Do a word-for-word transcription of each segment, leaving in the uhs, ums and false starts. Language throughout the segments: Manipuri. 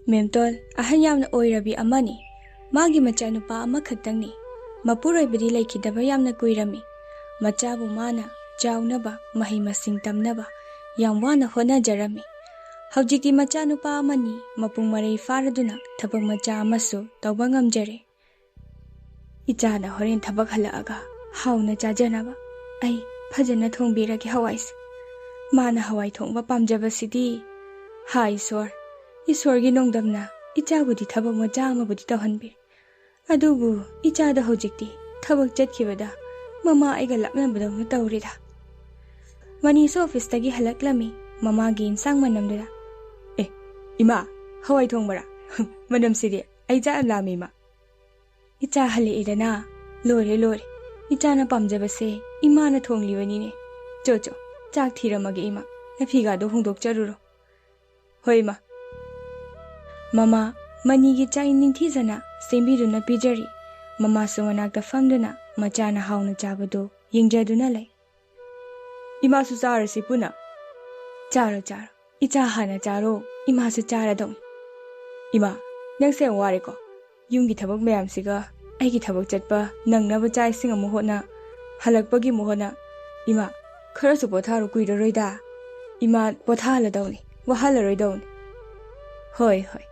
ꯃꯦꯝꯇꯣꯟ ꯑꯍꯟ ꯌꯥꯝꯅ ꯑꯣꯏꯔꯕꯤ ꯑꯃꯅꯤ꯫ ꯃꯥꯒꯤ ꯃꯆꯥꯅꯨꯄꯥ ꯑꯃꯈꯛꯇꯪꯅꯤ꯫ ꯃꯄꯨꯔꯣꯏꯕꯗꯤ ꯂꯩꯈꯤꯗꯕ ꯌꯥꯝꯅ ꯀꯨꯏꯔꯝꯃꯤ꯫ ꯃꯆꯥꯕꯨ ꯃꯥꯅ ꯆꯥꯎꯅꯕ ꯃꯍꯩ ꯃꯁꯤꯡ ꯇꯝꯅꯕ ꯌꯥꯝ ꯋꯥꯅ ꯍꯣꯠꯅꯖꯔꯝꯃꯤ꯫ ꯍꯧꯖꯤꯛꯇꯤ ꯃꯆꯥꯅꯨꯄꯥ ꯑꯃꯅꯤ ꯃꯄꯨꯡ ꯃꯔꯩ ꯐꯥꯔꯗꯨꯅ ꯊꯕꯛ ꯃꯆꯥ ꯑꯃꯁꯨ ꯇꯧꯕ ꯉꯝꯖꯔꯦ꯫ "ꯏꯆꯥꯅ ꯍꯣꯔꯦꯟ ꯊꯕꯛ ꯍꯜꯂꯛꯑꯒ ꯍꯥꯎꯅ ꯆꯥꯖꯅꯕ ꯑꯩ ꯐꯖꯅ ꯊꯣꯡꯕꯤꯔꯒꯦ ꯍꯋꯥꯏꯁꯦ꯫ ꯃꯥꯅ ꯍꯋꯥꯏ ꯊꯣꯡꯕ ꯄꯥꯝꯖꯕꯁꯤꯗꯤ꯫ ꯍꯥ ꯏꯁꯣꯔ, ꯏꯁꯣꯔꯒꯤ ꯅꯣꯡꯗꯝꯅ ꯏꯆꯥꯕꯨꯗꯤ ꯊꯕꯛ ꯃꯆꯥ ꯑꯃꯕꯨꯗꯤ ꯇꯧꯍꯟꯕꯤꯔꯦ꯫ ꯑꯗꯨꯕꯨ ꯏꯆꯥꯗꯣ ꯍꯧꯖꯤꯛꯇꯤ ꯊꯕꯛ ꯆꯠꯈꯤꯕꯗ ꯃꯃꯥ ꯑꯩꯒ ꯂꯥꯞꯅꯕꯗꯧꯅ ꯇꯧꯔꯦꯗ꯫" ꯃꯅꯤꯁꯨ ꯑꯣꯐꯤꯁꯇꯒꯤ ꯍꯜꯂꯛꯂꯝꯃꯤ꯫ ꯃꯃꯥꯒꯤ ꯏꯟꯁꯥꯡ ꯃꯅꯝꯗꯨꯗ, "ꯑꯦ, ꯏꯃꯥ, ꯍꯋꯥꯏ ꯊꯣꯡꯕꯔꯥ? ꯃꯅꯝꯁꯤꯗꯤ ꯑꯩ ꯆꯥꯛ ꯌꯥꯝ ꯂꯥꯝꯃꯦ, ꯏꯃꯥ꯫" "ꯏꯆꯥ ꯍꯜꯂꯛꯑꯦꯗꯅ꯫ ꯂꯣꯏꯔꯦ, ꯂꯣꯏꯔꯦ꯫ ꯏꯆꯥꯅ ꯄꯥꯝꯖꯕꯁꯦ ꯏꯃꯥꯅ ꯊꯣꯡꯂꯤꯕꯅꯤꯅꯦ꯫ ꯆꯣ, ꯆꯣ, ꯆꯥꯛ ꯊꯤꯔꯝꯃꯒꯦ ꯏꯃꯥ꯫ ꯅꯐꯤꯒꯥꯗꯣ ꯍꯣꯡꯗꯣꯛꯆꯔꯨꯔꯣ꯫" "ꯍꯣꯏ ꯏꯃꯥ꯫" ꯃꯃꯥ ꯃꯅꯤꯒꯤ ꯆꯥꯛ ꯅꯤꯡꯊꯤꯖꯅ ꯁꯦꯝꯕꯤꯗꯨꯅ ꯄꯤꯖꯔꯤ꯫ ꯃꯃꯥꯁꯨ ꯃꯅꯥꯛꯇ ꯐꯝꯗꯨꯅ ꯃꯆꯥꯅ ꯍꯥꯎꯅ ꯆꯥꯕꯗꯨ ꯌꯦꯡꯖꯗꯨꯅ ꯂꯩ꯫ "ꯏꯃꯥꯁꯨ ꯆꯥꯔꯁꯤ ꯄꯨꯟꯅ꯫" "ꯆꯥꯔꯣ, ꯆꯥꯔꯣ꯫ ꯏꯆꯥ ꯍꯥꯟꯅ ꯆꯥꯔꯣ, ꯏꯃꯥꯁꯨ ꯆꯥꯔꯗꯧꯅꯤ꯫" "ꯏꯃꯥ, ꯅꯪꯁꯦ ꯌꯥꯝ ꯋꯥꯔꯦꯀꯣ꯫ ꯌꯨꯝꯒꯤ ꯊꯕꯛ ꯃꯌꯥꯝꯁꯤꯒ ꯑꯩꯒꯤ ꯊꯕꯛ ꯆꯠꯄ ꯅꯪꯅꯕ ꯆꯥꯛ ꯏꯁꯤꯡ ꯑꯃꯨꯛ ꯍꯣꯠꯅ, ꯍꯜꯂꯛꯄꯒꯤ ꯑꯃꯨꯛ ꯍꯣꯠꯅ꯫ ꯏꯃꯥ, ꯈꯔꯁꯨ ꯄꯣꯊꯥꯔꯣ, ꯀꯨꯏꯔꯔꯣꯏꯗ꯫ ꯏꯃꯥ ꯄꯣꯊꯥꯍꯜꯂꯗꯧꯅꯤ, ꯋꯥꯍꯜꯂꯔꯣꯏꯗꯧꯅꯤ꯫" "ꯍꯣꯏ, ꯍꯣꯏ,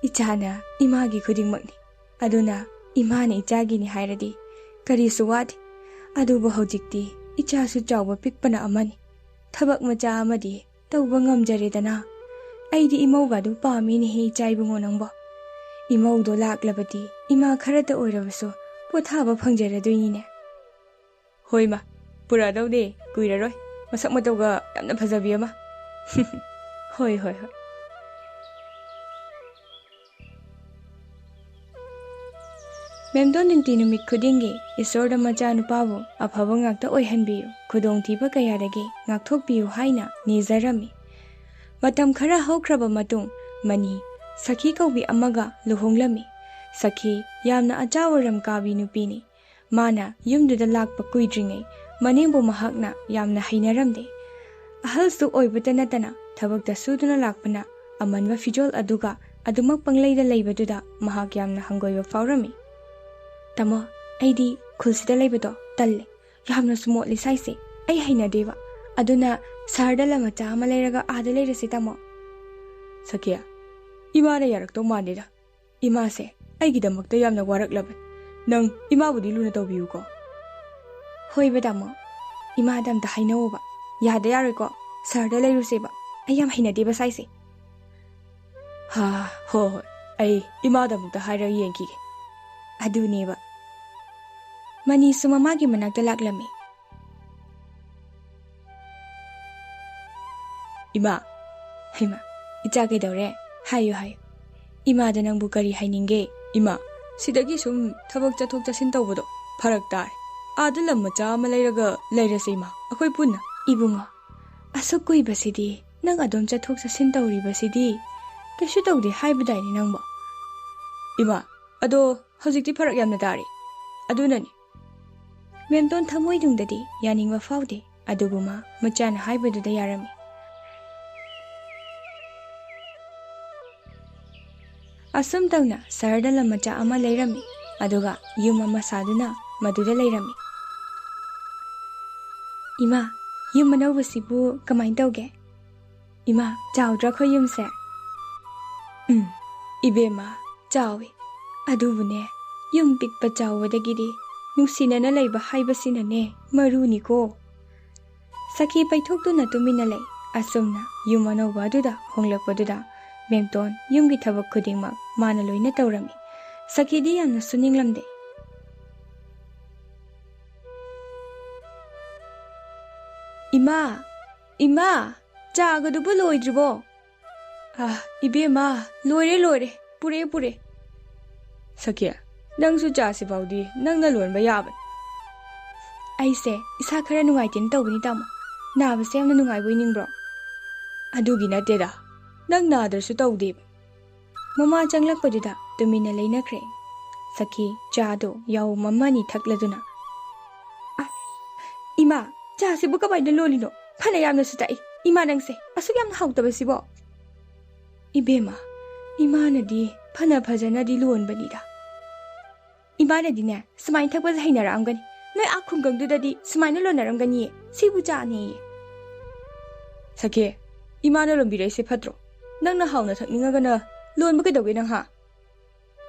ꯏꯆꯥꯅ ꯏꯃꯥꯒꯤ ꯈꯨꯗꯤꯡꯃꯛꯅꯤ꯫ ꯑꯗꯨꯅ ꯏꯃꯥꯅ ꯏꯆꯥꯒꯤꯅꯤ ꯍꯥꯏꯔꯗꯤ ꯀꯔꯤꯁꯨ ꯋꯥꯗꯦ꯫ ꯑꯗꯨꯕꯨ ꯍꯧꯖꯤꯛꯇꯤ ꯏꯆꯥꯁꯨ ꯆꯥꯎꯕ ꯄꯤꯛꯄꯅ ꯑꯃꯅꯤ꯫ ꯊꯕꯛ ꯃꯆꯥ ꯑꯃꯗꯤ ꯇꯧꯕ ꯉꯝꯖꯔꯦꯗꯅ꯫ ꯑꯩꯗꯤ ꯏꯃꯧꯒ ꯑꯗꯨ ꯄꯥꯝꯃꯤꯅꯦꯍꯦ ꯏꯆꯥ ꯏꯕꯨꯡꯉꯣ ꯅꯪꯕꯣ꯫ ꯏꯃꯧꯗꯣ ꯂꯥꯛꯂꯕꯗꯤ ꯏꯃꯥ ꯈꯔꯇ ꯑꯣꯏꯔꯕꯁꯨ ꯄꯣꯊꯥꯕ ꯐꯪꯖꯔꯗꯣꯏꯅꯤꯅꯦ꯫" "ꯍꯣꯏ ꯃꯥ, ꯄꯨꯔꯛꯑꯗꯧꯅꯦ, ꯀꯨꯏꯔꯔꯣꯏ꯫ ꯃꯁꯛ ꯃꯇꯧꯒ ꯌꯥꯝꯅ ꯐꯖꯕꯤ ꯑꯃ꯫" "ꯍꯣꯏ, ꯍꯣꯏ, ꯍꯣꯏ꯫" ꯃꯦꯝꯗꯣ ꯅꯨꯡꯇꯤ ꯅꯨꯃꯤꯠ ꯈꯨꯗꯤꯡꯒꯤ ꯏꯁꯣꯔꯗ ꯃꯆꯥꯅꯨꯄꯥꯕꯨ ꯑꯐꯕ ꯉꯥꯛꯇ ꯑꯣꯏꯍꯟꯕꯤꯌꯨ, ꯈꯨꯗꯣꯡꯊꯤꯕ ꯀꯌꯥꯗꯒꯤ ꯉꯥꯛꯊꯣꯛꯄꯤꯌꯨ ꯍꯥꯏꯅ ꯅꯤꯖꯔꯝꯃꯤ꯫ ꯃꯇꯝ ꯈꯔ ꯍꯧꯈ꯭ꯔꯕ ꯃꯇꯨꯡ ꯃꯅꯤ ꯁꯈꯤ ꯀꯧꯕꯤ ꯑꯃꯒ ꯂꯨꯍꯣꯡꯂꯝꯃꯤ꯫ ꯁꯈꯤ ꯌꯥꯝꯅ ꯑꯆꯥ ꯑꯣꯏꯔꯝ ꯀꯥꯕꯤ ꯅꯨꯄꯤꯅꯤ꯫ ꯃꯥꯅ ꯌꯨꯝꯗꯨꯗ ꯂꯥꯛꯄ ꯀꯨꯏꯗ꯭ꯔꯤꯉꯩ ꯃꯅꯦꯝꯕꯨ ꯃꯍꯥꯛꯅ ꯌꯥꯝꯅ ꯍꯩꯅꯔꯝꯗꯦ꯫ ꯑꯍꯜꯁꯨ ꯑꯣꯏꯕꯇ ꯅꯠꯇꯅ ꯊꯕꯛꯇ ꯁꯨꯗꯨꯅ ꯂꯥꯛꯄꯅ ꯑꯃꯟꯕ ꯐꯤꯖꯣꯜ ꯑꯗꯨꯒ ꯑꯗꯨꯃꯛ ꯄꯪꯂꯩꯗ ꯂꯩꯕꯗꯨꯗ ꯃꯍꯥꯛ ꯌꯥꯝꯅ ꯍꯪꯒꯣꯏꯕ ꯐꯥꯎꯔꯝꯃꯤ꯫ "ꯇꯥꯃꯣ, ꯑꯩꯗꯤ ꯈꯨꯜꯁꯤꯗ ꯂꯩꯕꯗꯣ ꯇꯜꯂꯦ꯫ ꯌꯥꯝꯅꯁꯨ ꯃꯣꯠꯂꯤ ꯁ꯭ꯋꯥꯏꯁꯦ꯫ ꯑꯩ ꯍꯩꯅꯗꯦꯕ꯫ ꯑꯗꯨꯅ ꯁꯍꯔꯗ ꯂꯝ ꯃꯆꯥ ꯑꯃ ꯂꯩꯔꯒ ꯑꯥꯗ ꯂꯩꯔꯁꯤ, ꯇꯥꯃꯣ꯫" "ꯁꯈꯤꯌꯥ, ꯏꯃꯥꯅ ꯌꯥꯔꯛꯇꯧ ꯃꯥꯟꯗꯦꯗ꯫ ꯏꯃꯥꯁꯦ ꯑꯩꯒꯤꯗꯃꯛꯇ ꯌꯥꯝꯅ ꯋꯥꯔꯛꯂꯕꯅꯤ꯫ ꯅꯪ ꯏꯃꯥꯕꯨꯗꯤ ꯂꯨꯅ ꯇꯧꯕꯤꯌꯨꯀꯣ꯫" "ꯍꯣꯏꯕ, ꯇꯥꯃꯣ꯫ ꯏꯃꯥꯗ ꯑꯝꯇ ꯍꯥꯏꯅꯧꯕ꯫ ꯌꯥꯗ ꯌꯥꯔꯣꯏꯀꯣ꯫ ꯁꯍꯔꯗ ꯂꯩꯔꯨꯁꯦꯕ꯫ ꯑꯩ ꯌꯥꯝ ꯍꯩꯅꯗꯦꯕ ꯁ꯭ꯋꯥꯏꯁꯦ꯫" "ꯍꯥ, ꯍꯣꯏ, ꯍꯣꯏ꯫ ꯑꯩ ꯏꯃꯥꯗ ꯑꯃꯨꯛꯇ ꯍꯥꯏꯔꯒ ꯌꯦꯡꯈꯤꯒꯦ꯫" ꯑꯗꯨꯅꯦꯕ꯫ ꯃꯅꯤꯁꯨ ꯃꯃꯥꯒꯤ ꯃꯅꯥꯛꯇ ꯂꯥꯛꯂꯝꯃꯤ꯫ "ꯏꯃꯥ꯫" "ꯍꯩꯃꯥ, ꯏꯆꯥ ꯀꯩꯗꯧꯔꯦ? ꯍꯥꯏꯌꯨ, ꯍꯥꯏꯌꯨ꯫ ꯏꯃꯥꯗ ꯅꯪꯕꯨ ꯀꯔꯤ ꯍꯥꯏꯅꯤꯡꯒꯦ?" "ꯏꯃꯥ, ꯁꯤꯗꯒꯤ ꯁꯨꯝ ꯊꯕꯛ ꯆꯠꯊꯣꯛ ꯆꯠꯁꯤꯟ ꯇꯧꯕꯗꯣ ꯐꯔꯛ ꯇꯥꯔꯦ꯫ ꯑꯥꯗ ꯂꯝ ꯃꯆꯥ ꯑꯃ ꯂꯩꯔꯒ ꯂꯩꯔꯁꯦ, ꯏꯃꯥ, ꯑꯩꯈꯣꯏ ꯄꯨꯟꯅ꯫" "ꯏꯕꯨꯡꯉꯣ, ꯑꯁꯨꯛ ꯀꯨꯏꯕꯁꯤꯗꯤ ꯅꯪ ꯑꯗꯨꯝ ꯆꯠꯊꯣꯛ ꯆꯠꯁꯤꯟ ꯇꯧꯔꯤꯕꯁꯤꯗꯤ ꯀꯩꯁꯨ ꯇꯧꯗꯦ ꯍꯥꯏꯕꯗꯥꯏꯅꯦ ꯅꯪꯕꯣ?" "ꯏꯃꯥ, ꯑꯗꯣ ꯍꯧꯖꯤꯛꯇꯤ ꯐꯔꯛ ꯌꯥꯝꯅ ꯇꯥꯔꯦ꯫ ꯑꯗꯨꯅꯅꯤ꯫" ꯃꯦꯝꯇꯣꯟ ꯊꯃꯣꯏꯅꯨꯡꯗꯗꯤ ꯌꯥꯅꯤꯡꯕ ꯐꯥꯎꯗꯦ, ꯑꯗꯨꯕꯨ ꯃꯥ ꯃꯆꯥꯅ ꯍꯥꯏꯕꯗꯨꯗ ꯌꯥꯔꯝꯃꯤ꯫ ꯑꯁꯨꯝ ꯇꯧꯅ ꯁꯍꯔꯗ ꯂꯝ ꯃꯆꯥ ꯑꯃ ꯂꯩꯔꯝꯃꯤ, ꯑꯗꯨꯒ ꯌꯨꯝ ꯑꯃ ꯁꯥꯗꯨꯅ ꯃꯗꯨꯗ ꯂꯩꯔꯝꯃꯤ꯫ "ꯏꯃꯥ, ꯌꯨꯝ ꯑꯅꯧꯕꯁꯤꯕꯨ ꯀꯃꯥꯏꯅ ꯇꯧꯒꯦ? ꯏꯃꯥ, ꯆꯥꯎꯗ꯭ꯔꯥ ꯑꯩꯈꯣꯏ ꯌꯨꯝꯁꯦ?" "ꯎꯝ, ꯏꯕꯦꯝꯃ, ꯆꯥꯎꯏ꯫ ꯑꯗꯨꯕꯨꯅꯦ, ꯌꯨꯝ ꯄꯤꯛꯄ ꯆꯥꯎꯕꯗꯒꯤꯗꯤ ꯅꯨꯡꯁꯤꯅꯅ ꯂꯩꯕ ꯍꯥꯏꯕꯁꯤꯅꯅꯦ ꯃꯔꯨꯅꯤꯀꯣ꯫" ꯁꯈꯤ ꯄꯩꯊꯣꯛꯇꯨꯅ ꯇꯨꯃꯤꯟꯅ ꯂꯩ꯫ ꯑꯁꯨꯝꯅ ꯌꯨꯝ ꯑꯅꯧꯕ ꯑꯗꯨꯗ ꯍꯣꯡꯂꯛꯄꯗꯨꯗ ꯃꯦꯝꯇꯣꯟ ꯌꯨꯝꯒꯤ ꯊꯕꯛ ꯈꯨꯗꯤꯡꯃꯛ ꯃꯥꯅ ꯂꯣꯏꯅ ꯇꯧꯔꯝꯃꯤ꯫ ꯁꯈꯤꯗꯤ ꯌꯥꯝꯅ ꯁꯨꯅꯤꯡꯂꯝꯗꯦ꯫ "ꯏꯃꯥ, ꯏꯃꯥ, ꯆꯥꯒꯗꯨꯕꯨ ꯂꯣꯏꯗ꯭ꯔꯤꯕꯣ?" "ꯑꯥ, ꯏꯕꯦꯝꯃ, ꯂꯣꯏꯔꯦ, ꯂꯣꯏꯔꯦ, ꯄꯨꯔꯦ, ꯄꯨꯔꯦ꯫" "ꯁꯈꯤ, ꯅꯪꯁꯨ ꯆꯥꯁꯤ ꯐꯥꯎꯗꯤ ꯅꯪꯅ ꯂꯣꯟꯕ ꯌꯥꯕꯅꯤ꯫" "ꯑꯩꯁꯦ ꯏꯁꯥ ꯈꯔ ꯅꯨꯡꯉꯥꯏꯇꯦꯅ ꯇꯧꯕꯅꯤ, ꯇꯥꯃꯣ꯫ ꯅꯥꯕꯁꯦ ꯌꯥꯝꯅ ꯅꯨꯡꯉꯥꯏꯕ ꯑꯣꯏꯅꯤꯡꯕ꯭ꯔꯣ?" "ꯑꯗꯨꯒꯤ ꯅꯠꯇꯦꯗ, ꯅꯪ ꯅꯥꯗ꯭ꯔꯁꯨ ꯇꯧꯗꯦꯕ꯫" ꯃꯃꯥ ꯆꯪꯂꯛꯄꯗꯨꯗ ꯇꯨꯃꯤꯟꯅ ꯂꯩꯅꯈ꯭ꯔꯦ꯫ ꯁꯈꯤ ꯆꯥꯗꯣ ꯌꯥꯍꯧ ꯃꯃꯅꯤ ꯊꯛꯂꯗꯨꯅ, "ꯑ, ꯏꯃꯥ, ꯆꯥꯁꯤꯕꯨ ꯀꯃꯥꯏꯅ ꯂꯣꯜꯂꯤꯅꯣ? ꯐꯅ ꯌꯥꯝꯅꯁꯨ ꯊꯛꯏ꯫ ꯏꯃꯥ, ꯅꯪꯁꯦ ꯑꯁꯨꯛ ꯌꯥꯝꯅ ꯍꯥꯎꯇꯕꯁꯤꯕꯣ?" "ꯏꯕꯦꯝꯃ, ꯏꯃꯥꯅꯗꯤ ꯐꯅ ꯐꯖꯅꯗꯤ ꯂꯣꯟꯕꯅꯤꯗ꯫ ꯏꯃꯥꯅꯗꯤꯅꯦ, ꯁꯨꯃꯥꯏꯅ ꯊꯛꯄꯁꯦ ꯍꯩꯅꯔꯛꯑꯝꯒꯅꯤ꯫ ꯅꯣꯏ ꯑꯥ ꯈꯨꯡꯒꯪꯗꯨꯗꯗꯤ ꯁꯨꯃꯥꯏꯅ ꯂꯣꯟꯅꯔꯝꯒꯅꯤꯌꯦ꯫ ꯁꯤꯕꯨ ꯆꯥꯅꯦꯌꯦ꯫ ꯁꯈꯤ, ꯏꯃꯥꯅ ꯂꯣꯟꯕꯤꯔꯛꯏꯁꯦ ꯐꯠꯇ꯭ꯔꯣ? ꯅꯪꯅ ꯍꯥꯎꯅ ꯊꯛꯅꯤꯡꯉꯒꯅ ꯂꯣꯟꯕ ꯀꯩꯗꯧꯒꯦ ꯅꯪ, ꯍꯥ?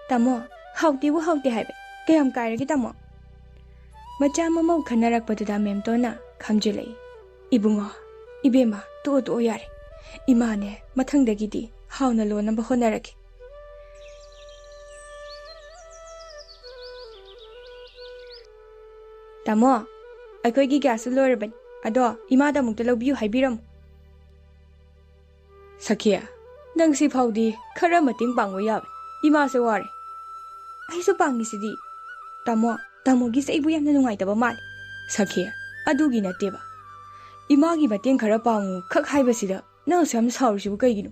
ꯇꯥꯃꯣ, ꯍꯥꯎꯇꯦꯕꯨ ꯍꯥꯎꯇꯦ ꯍꯥꯏꯕ꯫ ꯀꯌꯥꯝ ꯀꯥꯏꯔꯒꯦ, ꯇꯥꯃꯣ? ꯃꯆꯥ ꯃꯃꯧ ꯈꯟꯅꯔꯛꯄꯗꯨꯗ ꯃꯦꯝꯇꯣꯟꯅ ꯈꯝꯖꯤꯜꯂꯛꯏ꯫ ꯏꯕꯨꯡꯉꯣ, ꯏꯕꯦꯝꯃ, ꯇꯣꯛꯑꯣ, ꯇꯣꯛꯑꯣ, ꯌꯥꯔꯦ꯫ ꯏꯃꯥꯅꯦ, ꯃꯊꯪꯗꯒꯤꯗꯤ ꯍꯥꯎꯅ ꯂꯣꯟꯅꯕ ꯍꯣꯠꯅꯔꯒꯦ꯫ ꯇꯥꯃꯣ, ꯑꯩꯈꯣꯏꯒꯤ ꯒ꯭ꯌꯥꯁꯁꯨ ꯂꯣꯏꯔꯕꯅꯤ꯫ ꯑꯗꯣ ꯏꯃꯥꯗ ꯑꯃꯨꯛꯇ ꯂꯧꯕꯤꯌꯨ ꯍꯥꯏꯕꯤꯔꯝꯃꯨ꯫ ꯁꯈꯤ, ꯅꯪ ꯁꯤ ꯐꯥꯎꯗꯤ ꯈꯔ ꯃꯇꯦꯡ ꯄꯥꯡꯕ ꯌꯥꯕ꯫ ꯏꯃꯥꯁꯦ ꯋꯥꯔꯦ꯫ ꯑꯩꯁꯨ ꯄꯥꯡꯉꯤꯁꯤꯗꯤ꯫ ꯇꯥꯃꯣ, ꯇꯥꯃꯣꯒꯤꯁꯦ ꯑꯩꯕꯨ ꯌꯥꯝꯅ ꯅꯨꯡꯉꯥꯏꯇꯕ ꯃꯥꯜꯂꯦ꯫ ꯁꯈꯤ, ꯑꯗꯨꯒꯤ ꯅꯠꯇꯦꯕ꯫ ꯏꯃꯥꯒꯤ ꯃꯇꯦꯡ ꯈꯔ ꯄꯥꯡꯉꯨ ꯈꯛ ꯍꯥꯏꯕꯁꯤꯗ ꯅꯪ ꯑꯁꯨꯛ ꯌꯥꯝ ꯁꯥꯎꯔꯤꯁꯤꯕꯨ ꯀꯩꯒꯤꯅꯣ?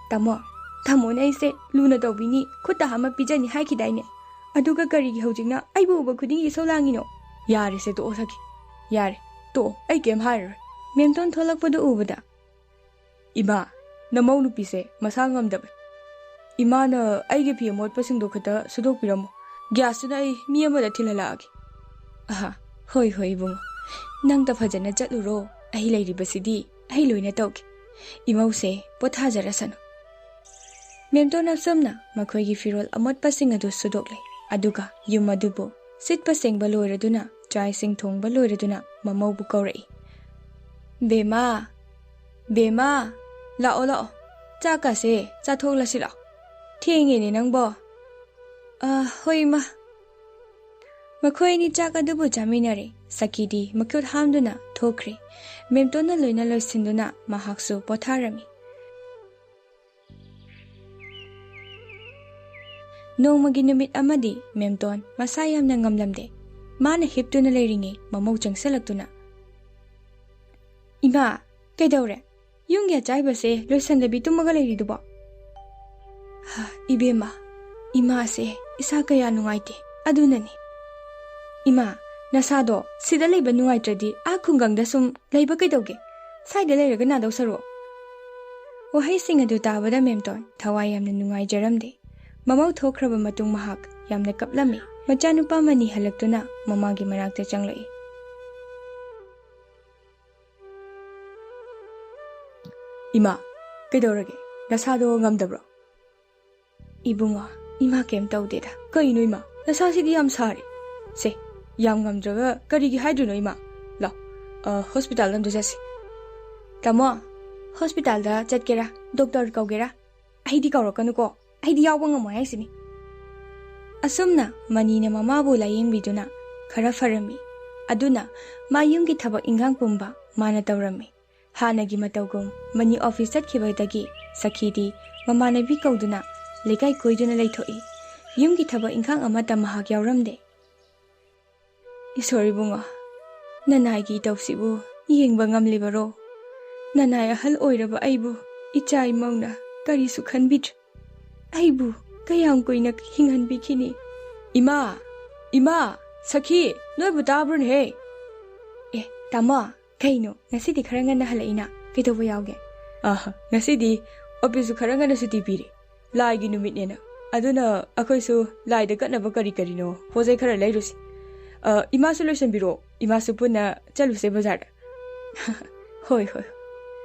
ꯇꯥꯃꯣ, ꯇꯥꯃꯣꯅ ꯑꯩꯁꯦ ꯂꯨꯅ ꯇꯧꯕꯤꯅꯤ, ꯈꯨꯠꯇ ꯍꯥꯝꯃ ꯄꯤꯖꯅꯤ ꯍꯥꯏꯈꯤꯗꯥꯏꯅꯦ? ꯑꯗꯨꯒ ꯀꯔꯤꯒꯤ ꯍꯧꯖꯤꯛꯅ ꯑꯩꯕꯨ ꯎꯕ ꯈꯨꯗꯤꯡꯒꯤ ꯏꯁꯧ ꯂꯥꯡꯉꯤꯅꯣ? ꯌꯥꯔꯦꯁꯦ, ꯇꯣꯛꯑꯣ ꯁꯈꯤ꯫ ꯌꯥꯔꯦ, ꯇꯣꯛꯑꯣ, ꯑꯩ ꯀꯩꯝ ꯍꯥꯏꯔꯔꯣꯏ꯫ ꯃꯦꯝꯇꯣꯟ ꯊꯣꯛꯂꯛꯄꯗꯨ ꯎꯕꯗ, ꯏꯃꯥ, ꯅꯃꯧ ꯅꯨꯄꯤꯁꯦ ꯃꯁꯥ ꯉꯝꯗꯕꯅꯤ꯫ ꯏꯃꯥꯅ ꯑꯩꯒꯤ ꯐꯤ ꯑꯃꯣꯠꯄꯁꯤꯡꯗꯣ ꯈꯛꯇ ꯁꯨꯗꯣꯛꯄꯤꯔꯝꯃꯣ꯫ ꯒ꯭ꯌꯥꯁꯇꯨꯅ ꯑꯩ ꯃꯤ ꯑꯃꯗ ꯊꯤꯜꯍꯜꯂꯛꯑꯒꯦ꯫ ꯑꯍꯥ, ꯍꯣꯏ, ꯍꯣꯏ, ꯏꯕꯨꯡꯉꯣ꯫ ꯅꯪꯇ ꯐꯖꯅ ꯆꯠꯂꯨꯔꯣ꯫ ꯑꯩ ꯂꯩꯔꯤꯕꯁꯤꯗꯤ ꯑꯩ ꯂꯣꯏꯅ ꯇꯧꯒꯦ꯫ ꯏꯃꯧꯁꯦ ꯄꯣꯊꯥꯖꯔꯁꯅꯨ꯫ ꯃꯦꯝꯇꯣꯟ ꯑꯁꯨꯝꯅ ꯃꯈꯣꯏꯒꯤ ꯐꯤꯔꯣꯜ ꯑꯃꯣꯠꯄꯁꯤꯡ ꯑꯗꯨ ꯁꯨꯗꯣꯛꯂꯦ꯫ ꯑꯗꯨꯒ ꯌꯨꯝ ꯑꯗꯨꯕꯨ ꯁꯤꯠꯄ ꯁꯦꯡꯕ ꯂꯣꯏꯔꯗꯨꯅ, ꯆꯥꯛ ꯏꯁꯤꯡ ꯊꯣꯡꯕ ꯂꯣꯏꯔꯗꯨꯅ ꯃꯃꯧꯕꯨ ꯀꯧꯔꯛꯏ꯫ "ꯕꯦꯝꯃ, ꯕꯦꯝꯃ, ꯂꯥꯛꯑꯣ, ꯂꯥꯛꯑꯣ꯫ ꯆꯥꯛꯀꯁꯦ ꯆꯥꯊꯣꯛꯂꯁꯤ ꯂꯥꯛꯑꯣ꯫ ꯊꯦꯡꯉꯦꯅꯦ ꯅꯪꯕꯣ꯫" "ꯑ, ꯍꯣꯏ, ꯏꯃꯥ꯫" ꯃꯈꯣꯏ ꯑꯅꯤ ꯆꯥꯛ ꯑꯗꯨꯕꯨ ꯆꯥꯃꯤꯟꯅꯔꯦ꯫ ꯁꯈꯤꯗꯤ ꯃꯈꯨꯠ ꯍꯥꯝꯗꯨꯅ ꯊꯣꯛꯈ꯭ꯔꯦ꯫ ꯃꯦꯝꯇꯣꯟꯅ ꯂꯣꯏꯅ ꯂꯣꯏꯁꯤꯟꯗꯨꯅ ꯃꯍꯥꯛꯁꯨ ꯄꯣꯊꯥꯔꯝꯃꯤ꯫ ꯅꯣꯡꯃꯒꯤ ꯅꯨꯃꯤꯠ ꯑꯃꯗꯤ ꯃꯦꯝꯇꯣꯟ ꯃꯁꯥ ꯌꯥꯝꯅ ꯉꯝꯂꯝꯗꯦ꯫ ꯃꯥꯅ ꯍꯤꯞꯇꯨꯅ ꯂꯩꯔꯤꯉꯩ ꯃꯃꯧ ꯆꯪꯁꯤꯜꯂꯛꯇꯨꯅ, "ꯏꯃꯥ, ꯀꯩꯗꯧꯔꯦ? ꯌꯨꯝꯒꯤ ꯑꯆꯥꯏꯕꯁꯦ ꯂꯣꯏꯁꯟꯗꯕꯤ ꯇꯨꯝꯃꯒ ꯂꯩꯔꯤꯗꯨꯕꯣ?" "ꯍꯥ, ꯏꯕꯦꯝꯃ, ꯏꯃꯥꯁꯦ ꯏꯁꯥ ꯀꯌꯥ ꯅꯨꯡꯉꯥꯏꯇꯦ, ꯑꯗꯨꯅꯅꯤ꯫" "ꯏꯃꯥ, ꯅꯁꯥꯗꯣ ꯁꯤꯗ ꯂꯩꯕ ꯅꯨꯡꯉꯥꯏꯇ꯭ꯔꯗꯤ ꯑꯥ ꯈꯨꯡꯒꯪꯗ ꯁꯨꯝ ꯂꯩꯕ ꯀꯩꯗꯧꯒꯦ? ꯁ꯭ꯋꯥꯏꯗ ꯂꯩꯔꯒ ꯅꯥꯗꯧ ꯁꯔꯨꯛ?" ꯋꯥꯍꯩꯁꯤꯡ ꯑꯗꯨ ꯇꯥꯕꯗ ꯃꯦꯝꯇꯣꯟ ꯊꯋꯥꯏ ꯌꯥꯝꯅ ꯅꯨꯡꯉꯥꯏꯖꯔꯝꯗꯦ꯫ ꯃꯃꯧ ꯊꯣꯛꯈ꯭ꯔꯕ ꯃꯇꯨꯡ ꯃꯍꯥꯛ ꯌꯥꯝꯅ ꯀꯞꯂꯝꯃꯤ꯫ ꯃꯆꯥꯅꯨꯄꯥ ꯃꯅꯤ ꯍꯜꯂꯛꯇꯨꯅ ꯃꯃꯥꯒꯤ ꯃꯅꯥꯛꯇ ꯆꯪꯂꯛꯏ꯫ "ꯏꯃꯥ, ꯀꯩꯗꯧꯔꯒꯦ? ꯅꯁꯥꯗꯣ ꯉꯝꯗꯕ꯭ꯔꯣ?" "ꯏꯕꯨꯡꯉꯣ, ꯏꯃꯥ ꯀꯩꯝ ꯇꯧꯗꯦꯗ꯫" "ꯀꯩꯅꯣ ꯏꯃꯥ, ꯅꯁꯥꯁꯤꯗꯤ ꯌꯥꯝ ꯁꯥꯔꯦ꯫ ꯁꯦ, ꯌꯥꯝ ꯉꯝꯗ꯭ꯔꯒ ꯀꯔꯤꯒꯤ ꯍꯥꯏꯗꯣꯏꯅꯣ ꯏꯃꯥ? ꯂꯥꯎ, ꯑ, ꯍꯣꯁꯄꯤꯇꯥꯜꯗ ꯑꯝꯇ ꯆꯠꯁꯤ꯫" "ꯇꯥꯃꯣ, ꯍꯣꯁꯄꯤꯇꯥꯜꯗ ꯆꯠꯀꯦꯔꯥ, ꯗꯣꯛꯇꯔ ꯀꯧꯒꯦꯔꯥ? ꯑꯩꯗꯤ ꯀꯧꯔꯛꯀꯅꯨꯀꯣ, ꯑꯩꯗꯤ ꯌꯥꯎꯕ ꯉꯝꯃꯣꯏ ꯍꯥꯏꯁꯤꯅꯤ꯫" ꯑꯁꯨꯝꯅ ꯃꯅꯤꯅ ꯃꯃꯥꯕꯨ ꯂꯥꯌꯦꯡꯕꯤꯗꯨꯅ ꯈꯔ ꯐꯔꯝꯃꯤ꯫ ꯑꯗꯨꯅ ꯃꯥ ꯌꯨꯝꯒꯤ ꯊꯕꯛ ꯏꯟꯈꯥꯡ ꯄꯨꯝꯕ ꯃꯥꯅ ꯇꯧꯔꯝꯃꯤ꯫ ꯍꯥꯟꯅꯒꯤ ꯃꯇꯧꯒꯨꯝ ꯃꯅꯤ ꯑꯣꯐꯤꯁ ꯆꯠꯈꯤꯕꯗꯒꯤ ꯁꯈꯤꯗꯤ ꯃꯃꯥꯟꯅꯕꯤ ꯀꯧꯗꯨꯅ ꯂꯩꯀꯥꯏ ꯀꯣꯏꯗꯨꯅ ꯂꯩꯊꯣꯛꯏ꯫ ꯌꯨꯝꯒꯤ ꯊꯕꯛ ꯏꯟꯈꯥꯡ ꯑꯃꯠꯇ ꯃꯍꯥꯛ ꯌꯥꯎꯔꯝꯗꯦ꯫ "ꯏꯁꯣꯔ ꯏꯕꯨꯡꯉꯣ, ꯅꯅꯥꯏꯒꯤ ꯏꯇꯧꯁꯤꯕꯨ ꯌꯦꯡꯕ ꯉꯝꯂꯤꯕꯔꯣ? ꯅꯅꯥꯏ ꯑꯍꯜ ꯑꯣꯏꯔꯕ ꯑꯩꯕꯨ ꯏꯆꯥ ꯏꯃꯧꯅ ꯀꯔꯤꯁꯨ ꯈꯟꯕꯤꯗ꯭ꯔꯦ꯫ ꯑꯩꯕꯨ ꯀꯌꯥꯝ ꯀꯨꯏꯅ ꯍꯤꯡꯍꯟꯕꯤꯈꯤꯅꯤ?" "ꯏꯃꯥ, ꯏꯃꯥ, ꯁꯈꯤ, ꯅꯣꯏꯕꯨ ꯇꯥꯕ꯭ꯔꯣꯅꯦꯍꯦ?" "ꯑꯦ, ꯇꯥꯃꯣ, ꯀꯩꯅꯣ, ꯉꯁꯤꯗꯤ ꯈꯔ ꯉꯟꯅ ꯍꯜꯂꯛꯏꯅ? ꯀꯩꯗꯧꯕ ꯌꯥꯎꯒꯦ?" "ꯑꯍ, ꯉꯁꯤꯗꯤ ꯑꯣꯐꯤꯁꯁꯨ ꯈꯔ ꯉꯟꯅ ꯁꯨꯇꯤ ꯄꯤꯔꯦ, ꯂꯥꯏꯒꯤ ꯅꯨꯃꯤꯠꯅꯦꯅ꯫ ꯑꯗꯨꯅ ꯑꯩꯈꯣꯏꯁꯨ ꯂꯥꯏꯗ ꯀꯠꯅꯕ ꯀꯔꯤ ꯀꯔꯤꯅꯣ ꯄꯣꯠ ꯆꯩ ꯈꯔ ꯂꯩꯔꯨꯁꯤ꯫ ꯑ, ꯏꯃꯥꯁꯨ ꯂꯣꯏꯁꯟꯕꯤꯔꯣ, ꯏꯃꯥꯁꯨ ꯄꯨꯟꯅ ꯆꯠꯂꯨꯁꯦ ꯕꯖꯥꯔꯗ꯫" "ꯍꯣꯏ, ꯍꯣꯏ꯫"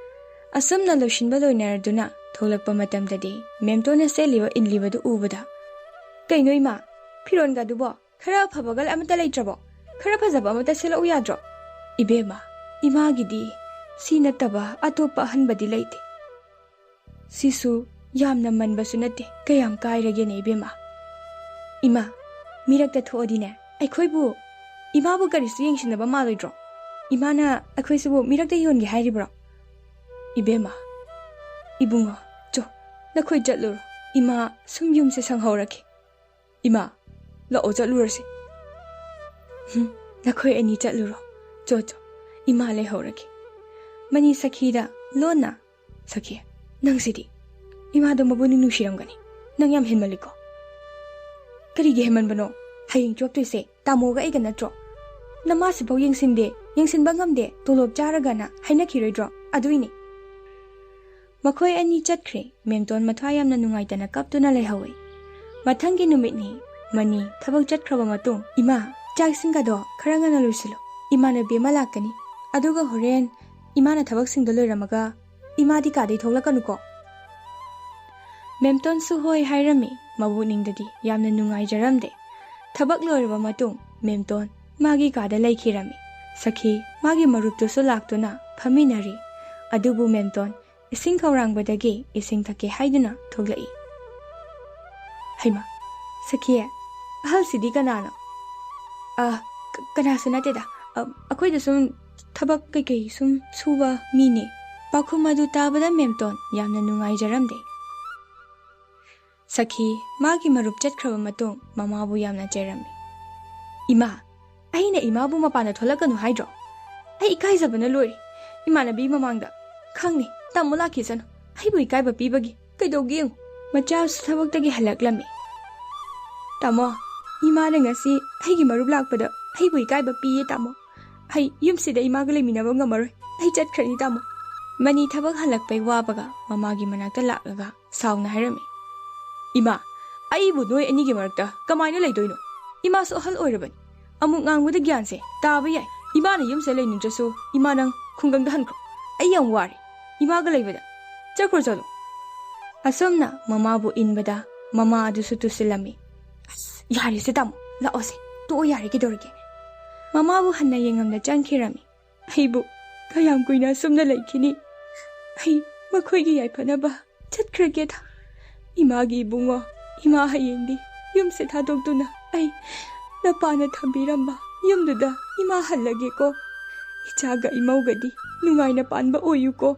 ꯑꯁꯨꯝꯅ ꯂꯣꯏꯁꯤꯟꯕ ꯂꯣꯏꯅꯔꯗꯨꯅ ꯊꯣꯛꯂꯛꯄ ꯃꯇꯝꯗꯗꯤ ꯃꯦꯝꯇꯣꯟꯅ ꯁꯦꯠꯂꯤꯕ ꯏꯜꯂꯤꯕꯗꯨ ꯎꯕꯗ, "ꯀꯩꯅꯣ ꯏꯃꯥ, ꯐꯤꯔꯣꯟꯒꯗꯨꯕꯣ ꯈꯔ ꯑꯐꯕꯒ ꯑꯃꯠꯇ ꯂꯩꯇ꯭ꯔꯕꯣ? ꯈꯔ ꯐꯖꯕ ꯑꯃꯠꯇ ꯁꯦꯠꯂꯛꯎ ꯌꯥꯗ꯭ꯔꯣ?" "ꯏꯕꯦꯝꯃ, ꯏꯃꯥꯒꯤꯗꯤ ꯁꯤ ꯅꯠꯇꯕ ꯑꯇꯣꯞꯄ ꯑꯍꯟꯕꯗꯤ ꯂꯩꯇꯦ꯫ ꯁꯤꯁꯨ ꯌꯥꯝꯅ ꯃꯟꯕꯁꯨ ꯅꯠꯇꯦ, ꯀꯌꯥꯝ ꯀꯥꯏꯔꯒꯦꯅꯦ ꯏꯕꯦꯝꯃ?" "ꯏꯃꯥ, ꯃꯤꯔꯛꯇ ꯊꯣꯛꯑꯗꯤꯅꯦ, ꯑꯩꯈꯣꯏꯕꯨ, ꯏꯃꯥꯕꯨ ꯀꯔꯤꯁꯨ ꯌꯦꯡꯁꯤꯟꯅꯕ ꯃꯥꯜꯂꯣꯏꯗ꯭ꯔꯣ? ꯏꯃꯥꯅ ꯑꯩꯈꯣꯏꯁꯤꯕꯨ ꯃꯤꯔꯛꯇ ꯌꯣꯟꯒꯦ ꯍꯥꯏꯔꯤꯕ꯭ꯔꯣ?" "ꯏꯕꯦꯝꯃ, ꯏꯕꯨꯡꯉꯣ, ꯆꯣ, ꯅꯈꯣꯏ ꯆꯠꯂꯨꯔꯣ꯫ ꯏꯃꯥ ꯁꯨꯝ ꯌꯨꯝꯁꯦ ꯁꯪꯍꯧꯔꯒꯦ꯫" "ꯏꯃꯥ, ꯂꯥꯛꯑꯣ ꯆꯠꯂꯨꯔꯁꯤ꯫" "ꯍꯨꯝ, ꯅꯈꯣꯏ ꯑꯅꯤ ꯆꯠꯂꯨꯔꯣ꯫ ꯆꯣ, ꯆꯣ, ꯏꯃꯥ ꯂꯩꯍꯧꯔꯒꯦ꯫" ꯃꯅꯤ ꯁꯈꯤꯗ ꯂꯣꯟꯅ, "ꯁꯈꯤ, ꯅꯪꯁꯤꯗꯤ ꯏꯃꯥꯗꯣ ꯃꯕꯨꯛꯅꯤꯡ ꯅꯨꯡꯁꯤꯔꯝꯒꯅꯤ꯫ ꯅꯪ ꯌꯥꯝ ꯍꯦꯟꯃꯜꯂꯤꯀꯣ꯫" "ꯀꯔꯤꯒꯤ ꯍꯦꯟꯃꯟꯕꯅꯣ? ꯍꯌꯦꯡ ꯆꯣꯞꯇꯣꯏꯁꯦ ꯇꯥꯃꯣꯒ ꯑꯩꯒ ꯅꯠꯇ꯭ꯔꯣ? ꯅꯃꯥꯁꯤꯐꯥꯎ ꯌꯦꯡꯁꯤꯟꯗꯦ, ꯌꯦꯡꯁꯤꯟꯕ ꯉꯝꯗꯦ, ꯇꯣꯂꯣꯞ ꯆꯥꯔꯒꯅ ꯍꯥꯏꯅꯈꯤꯔꯣꯏꯗ꯭ꯔꯣ? ꯑꯗꯨꯏꯅꯤ꯫" ꯃꯈꯣꯏ ꯑꯅꯤ ꯆꯠꯈ꯭ꯔꯦ꯫ ꯃꯦꯝꯇꯣꯟ ꯃꯊ꯭ꯋꯥꯏ ꯌꯥꯝꯅ ꯅꯨꯡꯉꯥꯏꯇꯅ ꯀꯞꯇꯨꯅ ꯂꯩꯍꯧꯏ꯫ ꯃꯊꯪꯒꯤ ꯅꯨꯃꯤꯠꯅꯤ꯫ ꯃꯅꯤ ꯊꯕꯛ ꯆꯠꯈ꯭ꯔꯕ ꯃꯇꯨꯡ, "ꯏꯃꯥ, ꯆꯥꯛ ꯏꯁꯤꯡꯒꯗꯣ ꯈꯔ ꯉꯟꯅ ꯂꯣꯏꯁꯤꯜꯂꯨ꯫ ꯏꯃꯥꯟꯅꯕꯤ ꯑꯃ ꯂꯥꯛꯀꯅꯤ꯫ ꯑꯗꯨꯒ ꯍꯣꯔꯦꯟ ꯏꯃꯥꯅ ꯊꯕꯛꯁꯤꯡꯗꯣ ꯂꯣꯏꯔꯝꯃꯒ ꯏꯃꯥꯗꯤ ꯀꯥꯗꯩ ꯊꯣꯛꯂꯛꯀꯅꯨꯀꯣ?" ꯃꯦꯝꯇꯣꯟꯁꯨ ꯍꯣꯏ ꯍꯥꯏꯔꯝꯃꯤ꯫ ꯃꯕꯨꯛꯅꯤꯡꯗꯗꯤ ꯌꯥꯝꯅ ꯅꯨꯡꯉꯥꯏꯖꯔꯝꯗꯦ꯫ ꯊꯕꯛ ꯂꯣꯏꯔꯕ ꯃꯇꯨꯡ ꯃꯦꯝꯇꯣꯟ ꯃꯥꯒꯤ ꯀꯥꯗ ꯂꯩꯈꯤꯔꯝꯃꯤ꯫ ꯁꯈꯤ ꯃꯥꯒꯤ ꯃꯔꯨꯞꯇꯨꯁꯨ ꯂꯥꯛꯇꯨꯅ ꯐꯝꯃꯤꯟꯅꯔꯤ꯫ ꯑꯗꯨꯕꯨ ꯃꯦꯝꯇꯣꯟ ꯏꯁꯤꯡ ꯈꯧꯔꯥꯡꯕꯗꯒꯤ ꯏꯁꯤꯡ ꯊꯛꯀꯦ ꯍꯥꯏꯗꯨꯅ ꯊꯣꯛꯂꯛꯏ꯫ "ꯍꯩꯃꯥ, ꯁꯈꯤ, ꯑꯍꯜꯁꯤꯗꯤ ꯀꯅꯥꯅꯣ?" "ꯑ, ꯀ-, ꯀꯅꯥꯁꯨ ꯅꯠꯇꯦꯗ꯫ ꯑ, ꯑꯩꯈꯣꯏꯗ ꯁꯨꯝ ꯊꯕꯛ ꯀꯩꯀꯩ ꯁꯨꯝ ꯁꯨꯕ ꯃꯤꯅꯦ꯫" ꯄꯥꯎꯈꯨꯝ ꯑꯗꯨ ꯇꯥꯕꯗ ꯃꯦꯝꯇꯣꯟ ꯌꯥꯝꯅ ꯅꯨꯡꯉꯥꯏꯖꯔꯝꯗꯦ꯫ ꯁꯈꯤ ꯃꯥꯒꯤ ꯃꯔꯨꯞ ꯆꯠꯈ꯭ꯔꯕ ꯃꯇꯨꯡ ꯃꯃꯥꯕꯨ ꯌꯥꯝꯅ ꯆꯩꯔꯝꯃꯤ꯫ "ꯏꯃꯥ, ꯑꯩꯅ ꯏꯃꯥꯕꯨ ꯃꯄꯥꯟꯗ ꯊꯣꯛꯂꯛꯀꯅꯨ ꯍꯥꯏꯗ꯭ꯔꯣ? ꯑꯩ ꯏꯀꯥꯏꯖꯕꯅ ꯂꯣꯏꯔꯦ꯫ ꯏꯃꯥꯟꯅꯕꯤ ꯃꯃꯥꯡꯗ꯫ ꯈꯪꯅꯤ, ꯇꯥꯃꯣ ꯂꯥꯛꯈꯤꯁꯅꯨ꯫ ꯑꯩꯕꯨ ꯏꯀꯥꯏꯕ ꯄꯤꯕꯒꯤ꯫ ꯀꯩꯗꯧꯒꯦ ꯌꯦꯡꯉꯨ꯫" ꯃꯆꯥꯁꯨ ꯊꯕꯛꯇꯒꯤ ꯍꯜꯂꯛꯂꯝꯃꯤ꯫ "ꯇꯥꯃꯣ, ꯏꯃꯥꯅ ꯉꯁꯤ ꯑꯩꯒꯤ ꯃꯔꯨꯞ ꯂꯥꯛꯄꯗ ꯑꯩꯕꯨ ꯏꯀꯥꯏꯕ ꯄꯤꯌꯦ ꯇꯥꯃꯣ꯫ ꯑꯩ ꯌꯨꯝꯁꯤꯗ ꯏꯃꯥꯒ ꯂꯩꯃꯤꯟꯅꯕ ꯉꯝꯃꯔꯣꯏ꯫ ꯑꯩ ꯆꯠꯈ꯭ꯔꯅꯤ ꯇꯥꯃꯣ꯫" ꯃꯅꯤ ꯊꯕꯛ ꯍꯜꯂꯛꯄꯩ ꯋꯥꯕꯒ ꯃꯃꯥꯒꯤ ꯃꯅꯥꯛꯇ ꯂꯥꯛꯂꯒ ꯁꯥꯎꯅ ꯍꯥꯏꯔꯝꯃꯤ꯫ "ꯏꯃꯥ, ꯑꯩꯕꯨ ꯅꯣꯏ ꯑꯅꯤꯒꯤ ꯃꯔꯛꯇ ꯀꯃꯥꯏꯅ ꯂꯩꯗꯣꯏꯅꯣ? ꯏꯃꯥꯁꯨ ꯑꯍꯜ ꯑꯣꯏꯔꯕꯅꯤ꯫ ꯑꯃꯨꯛ ꯉꯥꯡꯕꯗ ꯒ꯭ꯌꯥꯟꯁꯦ ꯇꯥꯕ ꯌꯥꯏ꯫ ꯏꯃꯥꯅ ꯌꯨꯝꯁꯦ ꯂꯩꯅꯤꯡꯗ꯭ꯔꯁꯨ ꯏꯃꯥ ꯅꯪ ꯈꯨꯡꯒꯪꯗ ꯍꯟꯈ꯭ꯔꯣ꯫ ꯑꯩ ꯌꯥꯝ ꯋꯥꯔꯦ ꯏꯃꯥꯒ ꯂꯩꯕꯗ꯫ ꯆꯠꯈ꯭ꯔꯣ ꯆꯠꯂꯣ꯫" ꯑꯁꯨꯝꯅ ꯃꯃꯥꯕꯨ ꯏꯟꯕꯗ ꯃꯃꯥ ꯑꯗꯨꯁꯨ ꯇꯨꯁꯤꯜꯂꯝꯃꯤ꯫ "ꯑꯁ, ꯌꯥꯔꯦꯁꯦ ꯇꯥꯃꯣ, ꯂꯥꯛꯑꯣꯁꯦ, ꯇꯣꯛꯑꯣ ꯌꯥꯔꯦ, ꯀꯩꯗꯧꯔꯒꯦ?" ꯃꯃꯥꯕꯨ ꯍꯟꯅ ꯌꯦꯡꯉꯝꯗ ꯆꯪꯈꯤꯔꯝꯃꯤ꯫ "ꯑꯩꯕꯨ ꯀꯌꯥꯝ ꯀꯨꯏꯅ ꯑꯁꯨꯝꯅ ꯂꯩꯈꯤꯅꯤ? ꯑꯩ ꯃꯈꯣꯏꯒꯤ ꯌꯥꯏꯐꯅꯕ ꯆꯠꯈ꯭ꯔꯒꯦꯗ꯫ ꯏꯃꯥꯒꯤ ꯏꯕꯨꯡꯉꯣ, ꯏꯃꯥ ꯍꯌꯦꯡꯗꯤ ꯌꯨꯝꯁꯦ ꯊꯥꯗꯣꯛꯇꯨꯅ ꯑꯩ ꯅꯄꯥꯅ ꯊꯝꯕꯤꯔꯝꯕ ꯌꯨꯝꯗꯨꯗ ꯏꯃꯥ ꯍꯜꯂꯒꯦꯀꯣ꯫ ꯏꯆꯥꯒ ꯏꯃꯧꯒꯗꯤ ꯅꯨꯡꯉꯥꯏꯅ ꯄꯥꯟꯕ ꯑꯣꯏꯌꯨꯀꯣ꯫"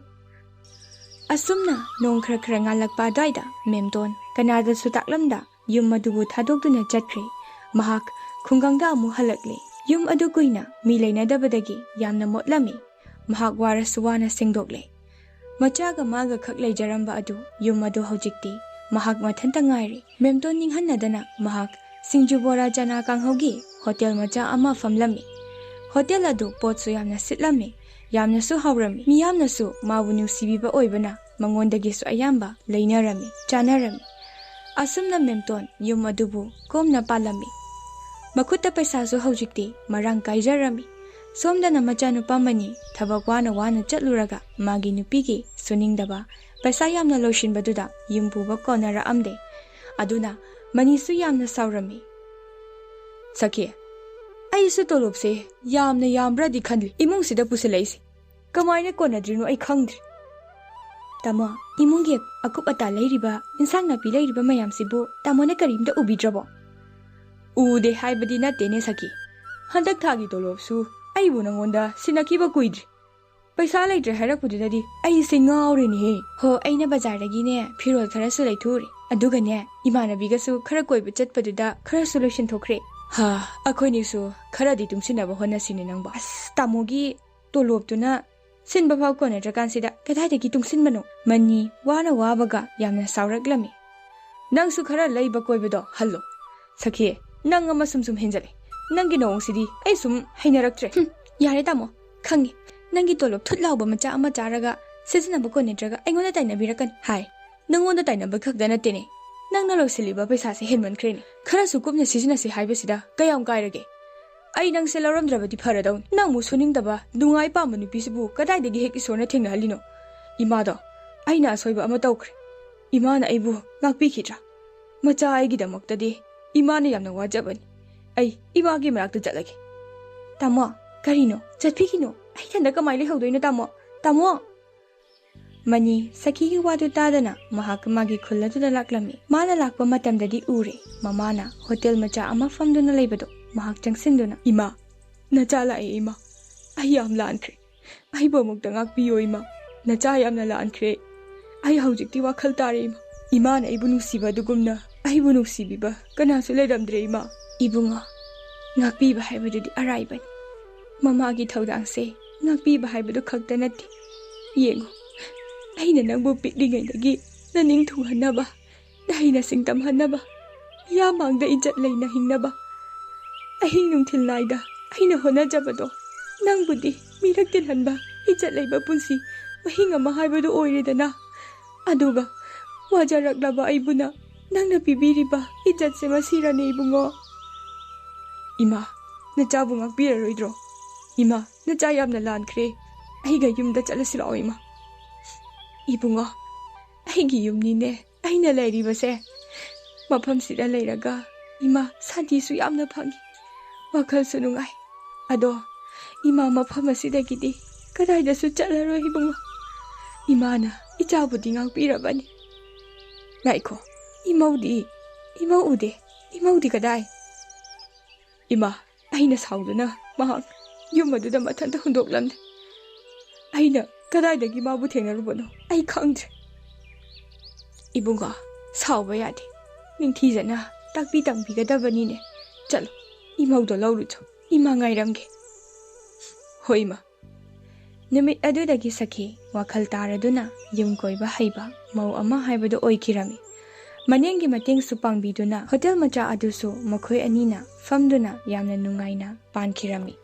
ꯑꯁꯨꯝꯅ ꯅꯣꯡ ꯈꯔ ꯈꯔ ꯉꯥꯜꯂꯛꯄ ꯑꯗꯨꯋꯥꯏꯗ ꯃꯦꯝꯇꯣꯟ ꯀꯅꯥꯗꯁꯨ ꯇꯥꯛꯂꯝꯗ ꯌꯨꯝ ꯑꯗꯨꯕꯨ ꯊꯥꯗꯣꯛꯇꯨꯅ ꯆꯠꯈ꯭ꯔꯦ꯫ ꯃꯍꯥꯛ ꯈꯨꯡꯒꯪꯗ ꯑꯃꯨꯛ ꯍꯜꯂꯛꯂꯦ꯫ ꯌꯨꯝ ꯑꯗꯨ ꯀꯨꯏꯅ ꯃꯤ ꯂꯩꯅꯗꯕꯗꯒꯤ ꯌꯥꯝꯅ ꯃꯣꯠꯂꯝꯃꯤ꯫ ꯃꯍꯥꯛ ꯋꯥꯔꯁꯨ ꯋꯥꯅ ꯁꯦꯡꯗꯣꯛꯂꯦ꯫ ꯃꯆꯥꯒ ꯃꯥꯒ ꯈꯛ ꯂꯩꯖꯔꯝꯕ ꯑꯗꯨ, ꯌꯨꯝ ꯑꯗꯨ ꯍꯧꯖꯤꯛꯇꯤ ꯃꯍꯥꯛ ꯃꯊꯟꯇ ꯉꯥꯏꯔꯦ꯫ ꯃꯦꯝꯇꯣꯟ ꯅꯤꯡꯍꯟꯅꯗꯅ ꯃꯍꯥꯛ ꯁꯤꯡꯖꯨ ꯕꯣꯔꯥ ꯆꯅꯥ ꯀꯥꯡꯍꯧꯒꯤ ꯍꯣꯇꯦꯜ ꯃꯆꯥ ꯑꯃ ꯐꯝꯂꯝꯃꯤ꯫ ꯍꯣꯇꯦꯜ ꯑꯗꯨ ꯄꯣꯠꯁꯨ ꯌꯥꯝꯅ ꯁꯤꯠꯂꯝꯃꯤ, ꯌꯥꯝꯅꯁꯨ ꯍꯥꯎꯔꯝꯃꯤ꯫ ꯃꯤꯌꯥꯝꯅꯁꯨ ꯃꯥꯕꯨ ꯅꯨꯡꯁꯤꯕꯤꯕ ꯑꯣꯏꯕꯅ ꯃꯉꯣꯟꯗꯒꯤꯁꯨ ꯑꯌꯥꯝꯕ ꯂꯩꯅꯔꯝꯃꯤ, ꯆꯥꯅꯔꯝꯃꯤ꯫ ꯑꯁꯨꯝꯅ ꯃꯦꯝꯇꯣꯟ ꯌꯨꯝ ꯑꯗꯨꯕꯨ ꯀꯣꯝꯅ ꯄꯥꯜꯂꯝꯃꯤ꯫ ꯃꯈꯨꯠꯇ ꯄꯩꯁꯥꯁꯨ ꯍꯧꯖꯤꯛꯇꯤ ꯃꯔꯥꯡ ꯀꯥꯏꯖꯔꯝꯃꯤ꯫ ꯁꯣꯝꯗꯅ ꯃꯆꯥꯅꯨꯄꯥ ꯃꯅꯤ ꯊꯕꯛ ꯋꯥꯅ ꯋꯥꯅ ꯆꯠꯂꯨꯔꯒ ꯃꯥꯒꯤ ꯅꯨꯄꯤꯒꯤ ꯁꯨꯅꯤꯡꯗꯕ ꯄꯩꯁꯥ ꯌꯥꯝꯅ ꯂꯣꯏꯁꯤꯟꯕꯗꯨꯗ ꯌꯨꯝ ꯄꯨꯕ ꯀꯣꯟꯅꯔꯛꯑꯝꯗꯦ꯫ ꯑꯗꯨꯅ ꯃꯅꯤꯁꯨ ꯌꯥꯝꯅ ꯁꯥꯎꯔꯝꯃꯤ꯫ "ꯁꯈꯤ, ꯑꯩꯁꯨ ꯇꯣꯂꯣꯞꯁꯦ ꯌꯥꯝꯅ ꯌꯥꯝꯕ꯭ꯔꯥꯗꯤ ꯈꯜꯂꯤ ꯏꯃꯨꯡꯁꯤꯗ ꯄꯨꯁꯤꯜꯂꯛꯏꯁꯦ꯫ ꯀꯃꯥꯏꯅ ꯀꯣꯟꯅꯗ꯭ꯔꯤꯅꯣ ꯑꯩ ꯈꯪꯗ꯭ꯔꯦ꯫" "ꯇꯥꯃꯣ, ꯏꯃꯨꯡꯒꯤ ꯑꯀꯨꯞ ꯑꯇꯥ ꯂꯩꯔꯤꯕ, ꯏꯟꯁꯥꯡ ꯅꯥꯄꯤ ꯂꯩꯔꯤꯕ ꯃꯌꯥꯝꯁꯤꯕꯨ ꯇꯥꯃꯣꯅ ꯀꯔꯤꯝꯇ ꯎꯕꯤꯗ꯭ꯔꯕꯣ?" "ꯎꯗꯦ ꯍꯥꯏꯕꯗꯤ ꯅꯠꯇꯦꯅꯦ ꯁꯈꯤ꯫ ꯍꯟꯗꯛ ꯊꯥꯒꯤ ꯇꯣꯂꯣꯞꯁꯨ ꯑꯩꯕꯨ ꯅꯪꯉꯣꯟꯗ ꯁꯤꯟꯅꯈꯤꯕ ꯀꯨꯏꯗ꯭ꯔꯤ꯫ ꯄꯩꯁꯥ ꯂꯩꯇ꯭ꯔꯦ ꯍꯥꯏꯔꯛꯄꯗꯨꯗꯗꯤ ꯑꯩꯁꯦ ꯉꯥꯎꯔꯦꯅꯦꯍꯦ꯫ ꯍꯣ, ꯑꯩꯅ ꯕꯖꯥꯔꯗꯒꯤꯅꯦ ꯐꯤꯔꯣꯜ ꯈꯔꯁꯨ ꯂꯩꯊꯣꯛꯎꯔꯦ꯫ ꯑꯗꯨꯒꯅꯦ ꯏꯃꯥꯟꯅꯕꯤꯒꯁꯨ ꯈꯔ ꯀꯣꯏꯕ ꯆꯠꯄꯗꯨꯗ ꯈꯔꯁꯨ ꯂꯣꯏꯁꯤꯟꯊꯣꯛꯈ꯭ꯔꯦ꯫" "ꯍꯥ, ꯑꯩꯈꯣꯏꯅꯤꯁꯨ ꯈꯔꯗꯤ ꯇꯨꯡꯁꯤꯟꯅꯕ ꯍꯣꯠꯅꯁꯤꯅꯦ ꯅꯪꯕꯣ꯫" "ꯑꯁ, ꯇꯥꯃꯣꯒꯤ ꯇꯣꯂꯣꯞꯇꯨꯅ ꯁꯤꯟꯕ ꯐꯥꯎ ꯀꯣꯟꯅꯗ꯭ꯔꯀꯥꯟꯁꯤꯗ ꯀꯗꯥꯏꯗꯒꯤ ꯇꯨꯡꯁꯤꯟꯕꯅꯣ?" ꯃꯅꯤ ꯋꯥꯅ ꯋꯥꯕꯒ ꯌꯥꯝꯅ ꯁꯥꯎꯔꯛꯂꯝꯃꯤ꯫ "ꯅꯪꯁꯨ ꯈꯔ ꯂꯩꯕ ꯀꯣꯏꯕꯗꯣ ꯍꯜꯂꯣ꯫ ꯁꯈꯤ, ꯅꯪ ꯑꯃ ꯁꯨꯝ ꯁꯨꯝ ꯍꯦꯟꯖꯜꯂꯦ꯫ ꯅꯪꯒꯤ ꯅꯑꯣꯡꯁꯤꯗꯤ ꯑꯩ ꯁꯨꯝ ꯍꯩꯅꯔꯛꯇ꯭ꯔꯦ꯫" "ꯍꯨꯝ, ꯌꯥꯔꯦ ꯇꯥꯃꯣ, ꯈꯪꯉꯦ꯫ ꯅꯪꯒꯤ ꯇꯣꯂꯣꯞ ꯊꯨꯠ ꯂꯥꯎꯕ ꯃꯆꯥ ꯑꯃ ꯆꯥꯔꯒ ꯁꯤꯖꯤꯟꯅꯕ ꯀꯣꯟꯅꯗ꯭ꯔꯒ ꯑꯩꯉꯣꯟꯗ ꯇꯥꯏꯅꯕꯤꯔꯛꯀꯅꯤ ꯍꯥꯏ꯫ ꯅꯪꯉꯣꯟꯗ ꯇꯥꯏꯅꯕ ꯈꯛꯇ ꯅꯠꯇꯦꯅꯦ, ꯅꯪꯅ ꯂꯣꯏꯁꯤꯜꯂꯤꯕ ꯄꯩꯁꯥꯁꯦ ꯍꯦꯟꯃꯟꯈ꯭ꯔꯦꯅꯦ꯫ ꯈꯔꯁꯨ ꯀꯨꯞꯅ ꯁꯤꯖꯤꯟꯅꯁꯤ ꯍꯥꯏꯕꯁꯤꯗ ꯀꯌꯥꯝ ꯀꯥꯏꯔꯒꯦ? ꯑꯩ ꯅꯪꯁꯦ ꯂꯧꯔꯝꯗ꯭ꯔꯕꯗꯤ ꯐꯔꯗꯧꯅꯤ꯫ ꯅꯪ ꯑꯃꯨꯛ ꯁꯨꯅꯤꯡꯗꯕ, ꯅꯨꯡꯉꯥꯏ ꯄꯥꯝꯕ ꯅꯨꯄꯤꯁꯤꯕꯨ ꯀꯗꯥꯏꯗꯒꯤ ꯍꯦꯛ ꯏꯁꯣꯔꯅ ꯊꯦꯡꯅꯍꯜꯂꯤꯅꯣ? ꯏꯃꯥꯗꯣ ꯑꯩꯅ ꯑꯁꯣꯏꯕ ꯑꯃ ꯇꯧꯈ꯭ꯔꯦ꯫ ꯏꯃꯥꯅ ꯑꯩꯕꯨ ꯉꯥꯛꯄꯤꯈꯤꯗ꯭ꯔꯥ? ꯃꯆꯥ ꯑꯩꯒꯤꯗꯃꯛꯇꯗꯤ ꯏꯃꯥꯅ ꯌꯥꯝꯅ ꯋꯥꯖꯕꯅꯤ꯫ ꯑꯩ ꯏꯃꯥꯒꯤ ꯃꯅꯥꯛꯇ ꯆꯠꯂꯒꯦ꯫" "ꯇꯥꯃꯣ, ꯀꯔꯤꯅꯣ? ꯆꯠꯄꯤꯈꯤꯅꯣ꯫ ꯑꯩ ꯏꯊꯟꯗ ꯀꯃꯥꯏꯅ ꯂꯩꯍꯧꯗꯣꯏꯅꯣ, ꯇꯥꯃꯣ? ꯇꯥꯃꯣ!" ꯃꯅꯤ ꯁꯈꯤꯒꯤ ꯋꯥꯗꯨ ꯇꯥꯗꯅ ꯃꯍꯥꯛ ꯃꯥꯒꯤ ꯈꯨꯜ ꯑꯗꯨꯗ ꯂꯥꯛꯂꯝꯃꯤ꯫ ꯃꯥꯅ ꯂꯥꯛꯄ ꯃꯇꯝꯗꯗꯤ ꯎꯔꯦ, ꯃꯃꯥꯅ ꯍꯣꯇꯦꯜ ꯃꯆꯥ ꯑꯃ ꯐꯝꯗꯨꯅ ꯂꯩꯕꯗꯣ꯫ ꯃꯍꯥꯛ ꯆꯪꯁꯤꯟꯗꯨꯅ, "ꯏꯃꯥ, ꯅꯆꯥ ꯂꯥꯛꯑꯦ ꯏꯃꯥ꯫ ꯑꯩ ꯌꯥꯝ ꯂꯥꯟꯈ꯭ꯔꯦ꯫ ꯑꯩꯕꯨ ꯑꯃꯨꯛꯇ ꯉꯥꯛꯄꯤꯌꯣ ꯏꯃꯥ꯫ ꯅꯆꯥ ꯌꯥꯝꯅ ꯂꯥꯟꯈ꯭ꯔꯦ꯫ ꯑꯩ ꯍꯧꯖꯤꯛꯇꯤ ꯋꯥꯈꯜ ꯇꯥꯔꯦ ꯏꯃꯥ꯫ ꯏꯃꯥꯅ ꯑꯩꯕꯨ ꯅꯨꯡꯁꯤꯕ ꯑꯗꯨꯒꯨꯝꯅ ꯑꯩꯕꯨ ꯅꯨꯡꯁꯤꯕꯤꯕ ꯀꯅꯥꯁꯨ ꯂꯩꯔꯝꯗ꯭ꯔꯦ ꯏꯃꯥ꯫" "ꯏꯕꯨꯡꯉꯣ, ꯉꯥꯛꯄꯤꯕ ꯍꯥꯏꯕꯗꯨꯗꯤ ꯑꯔꯥꯏꯕꯅꯤ꯫ ꯃꯃꯥꯒꯤ ꯊꯧꯗꯥꯡꯁꯦ ꯉꯥꯛꯄꯤꯕ ꯍꯥꯏꯕꯗꯨ ꯈꯛꯇ ꯅꯠꯇꯦ꯫ ꯌꯦꯡꯉꯨ, ꯑꯩꯅ ꯅꯪꯕꯨ ꯄꯤꯛꯂꯤꯉꯩꯗꯒꯤ ꯅꯅꯤꯡ ꯊꯨꯡꯍꯟꯅꯕ, ꯅꯍꯩꯅ ꯁꯤꯡꯇꯝꯍꯟꯅꯕ, ꯃꯤꯌꯥꯝ ꯃꯥꯡꯗ ꯏꯖꯠ ꯂꯩꯅ ꯍꯤꯡꯅꯕ ꯑꯍꯤꯡ ꯅꯨꯡꯊꯤꯜ ꯅꯥꯏꯗ ꯑꯩꯅ ꯍꯣꯠꯅꯖꯕꯗꯣ ꯅꯪꯕꯨꯗꯤ ꯃꯤꯔꯛ ꯇꯤꯜꯍꯟꯕ, ꯏꯖꯠ ꯂꯩꯕ ꯄꯨꯟꯁꯤ ꯃꯍꯤꯡ ꯑꯃ ꯍꯥꯏꯕꯗꯨ ꯑꯣꯏꯔꯦꯗꯅ꯫ ꯑꯗꯨꯒ ꯋꯥꯖꯔꯛꯂꯕ ꯑꯩꯕꯨꯅ ꯅꯪꯅ ꯄꯤꯕꯤꯔꯤꯕ ꯏꯖꯠꯁꯦ ꯃꯁꯤꯔꯅꯦ ꯏꯕꯨꯡꯉꯣ? ꯏꯃꯥ, ꯅꯆꯥꯕꯨ ꯉꯥꯛꯄꯤꯔꯔꯣꯏꯗ꯭ꯔꯣ? ꯏꯃꯥ, ꯅꯆꯥ ꯌꯥꯝꯅ ꯂꯥꯟꯈ꯭ꯔꯦ꯫ ꯑꯩꯒ ꯌꯨꯝꯗ ꯆꯠꯂꯁꯤ ꯂꯥꯛꯑꯣ ꯏꯃꯥ꯫ ꯏꯕꯨꯡꯉꯣ, ꯑꯩꯒꯤ ꯌꯨꯝꯅꯤꯅꯦ ꯑꯩꯅ ꯂꯩꯔꯤꯕꯁꯦ꯫ ꯃꯐꯝꯁꯤꯗ ꯂꯩꯔꯒ ꯏꯃꯥ ꯁꯥꯟꯇꯤꯁꯨ ꯌꯥꯝꯅ ꯐꯪꯉꯤ, ꯋꯥꯈꯜꯁꯨ ꯅꯨꯡꯉꯥꯏ꯫ ꯑꯗꯣ ꯏꯃꯥ ꯃꯐꯝ ꯑꯁꯤꯗꯒꯤꯗꯤ ꯀꯗꯥꯏꯗꯁꯨ ꯆꯠꯂꯔꯣꯏ ꯏꯕꯨꯡꯉꯣ꯫ ꯏꯃꯥꯅ ꯏꯆꯥꯕꯨꯗꯤ ꯉꯥꯛꯄꯤꯔꯕꯅꯤ꯫ ꯉꯥꯏꯈꯣ, ꯏꯃꯧꯗꯤ? ꯏꯃꯧ ꯎꯗꯦ꯫ ꯏꯃꯧꯗꯤ ꯀꯗꯥꯏ? ꯏꯃꯥ, ꯑꯩꯅ ꯁꯥꯎꯗꯨꯅ ꯃꯍꯥꯛ ꯌꯨꯝ ꯑꯗꯨꯗ ꯃꯊꯟꯇ ꯍꯨꯟꯗꯣꯛꯂꯝꯂꯦ꯫ ꯑꯩꯅ ꯀꯗꯥꯏꯗꯒꯤ ꯃꯥꯕꯨ ꯊꯦꯡꯅꯔꯨꯕꯅꯣ ꯑꯩ ꯈꯪꯗ꯭ꯔꯦ꯫ ꯏꯕꯨꯡꯉꯣ, ꯁꯥꯎꯕ ꯌꯥꯗꯦ꯫ ꯅꯤꯡꯊꯤꯖꯅ ꯇꯥꯛꯄꯤ ꯇꯝꯕꯤꯒꯗꯕꯅꯤꯅꯦ꯫ ꯆꯠꯂꯣ, ꯏꯃꯧꯗꯣ ꯂꯧꯔꯨꯆꯣ꯫ ꯏꯃꯥ ꯉꯥꯏꯔꯝꯒꯦ꯫ ꯍꯣꯏ ꯏꯃꯥ꯫ ꯅꯨꯃꯤꯠ ꯑꯗꯨꯗꯒꯤ ꯁꯈꯤ ꯋꯥꯈꯜ ꯇꯥꯔꯗꯨꯅ ꯌꯨꯝ ꯀꯣꯏꯕ ꯍꯩꯕ ꯃꯧ ꯑꯃ ꯍꯥꯏꯕꯗꯨ ꯑꯣꯏꯈꯤꯔꯝꯃꯤ꯫ ꯃꯅꯦꯝꯒꯤ ꯃꯇꯦꯡꯁꯨ ꯄꯥꯡꯕꯤꯗꯨꯅ ꯍꯣꯇꯦꯜ ꯃꯆꯥ ꯑꯗꯨꯁꯨ ꯃꯈꯣꯏ ꯑꯅꯤꯅ ꯐꯝꯗꯨꯅ ꯌꯥꯝꯅ ꯅꯨꯡꯉꯥꯏꯅ ꯄꯥꯟꯈꯤꯔꯝꯃꯤ꯫